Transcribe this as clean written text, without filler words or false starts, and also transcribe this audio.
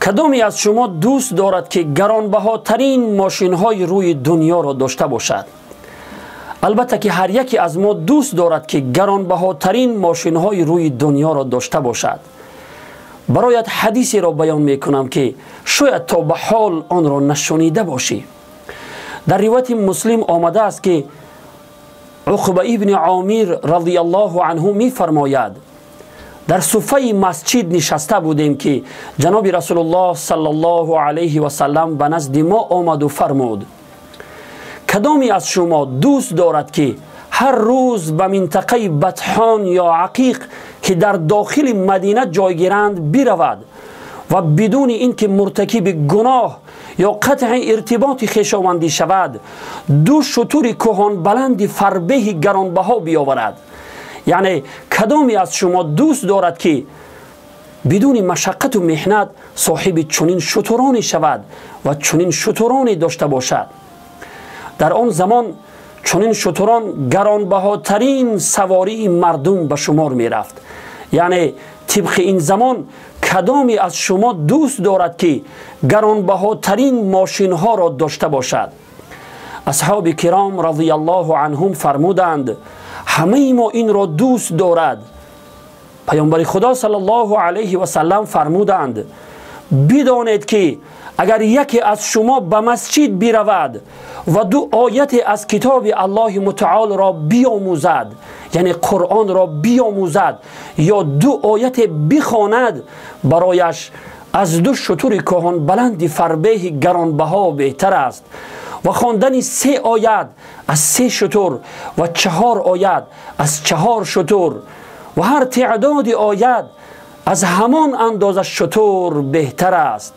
Кадоме аз шумо дӯст дорад, ки гаронбаҳотарин мошинҳои рӯи дунёро дошта бошад? Албатта ки ҳар яке аз мо дӯст дорад, ки гаронбаҳотарин мошинҳои рӯи дунёро дошта бошад. Бароят ҳадисеро баён мекунам, ки шояд то ба ҳол онро нашунида бошӣ. Дар ривояти Муслим омадааст, ки Уқба ибни Омир радиаллоҳу анҳу мефармояд: дар суфаи масҷид нишаста будем, ки ҷаноби Расулуллоҳ саллаллоҳу алайҳи васаллам ба назди мо омаду фармуд: кадоме аз шумо дӯст дорад, ки ҳар рӯз ба минтақаи Батҳон ё Ақиқ, ки дар дохили Мадина ҷойгиранд, биравад ва бидуни ин ки муртакиби гуноҳ ё қатъи иртиботи хешовандӣ шавад, ду шутури кӯҳонбаланди фарбеҳи гаронбаҳо биёварад? Яъне кадоме аз шумо дӯст дорад, ки бидуни машаққату меҳнат соҳиби чунин шутуроне шавад ва чунин шутуроне дошта бошад? Дар он замон чунин шутурон гаронбаҳотарин савории мардум ба шумор мерафт. Яъне тибқи ин замон кадоме аз шумо дӯст дорад, ки гаронбаҳотарин мошинҳоро дошта бошад? Асҳоби киром радиаллоҳу анҳум фармуданд: ҳамаи мо инро дӯст дорад. Паёмбари Худо саллаллоҳу алайҳи васаллам фармуданд: бидонед, ки агар яке аз шумо ба масҷид биравад ва ду ояте аз китоби Аллоҳи мутаолро биомӯзад, яъне Қуръонро биомӯзад ё ду ояте бихонад, барояш аз ду шутури кӯҳонбаланди фарбеҳи гаронбаҳо беҳтар аст ва хондани се оят аз се шутур ва чаҳор оят аз чаҳор шутур ва ҳар теъдоди оят аз ҳамон андоза шутур беҳтар аст.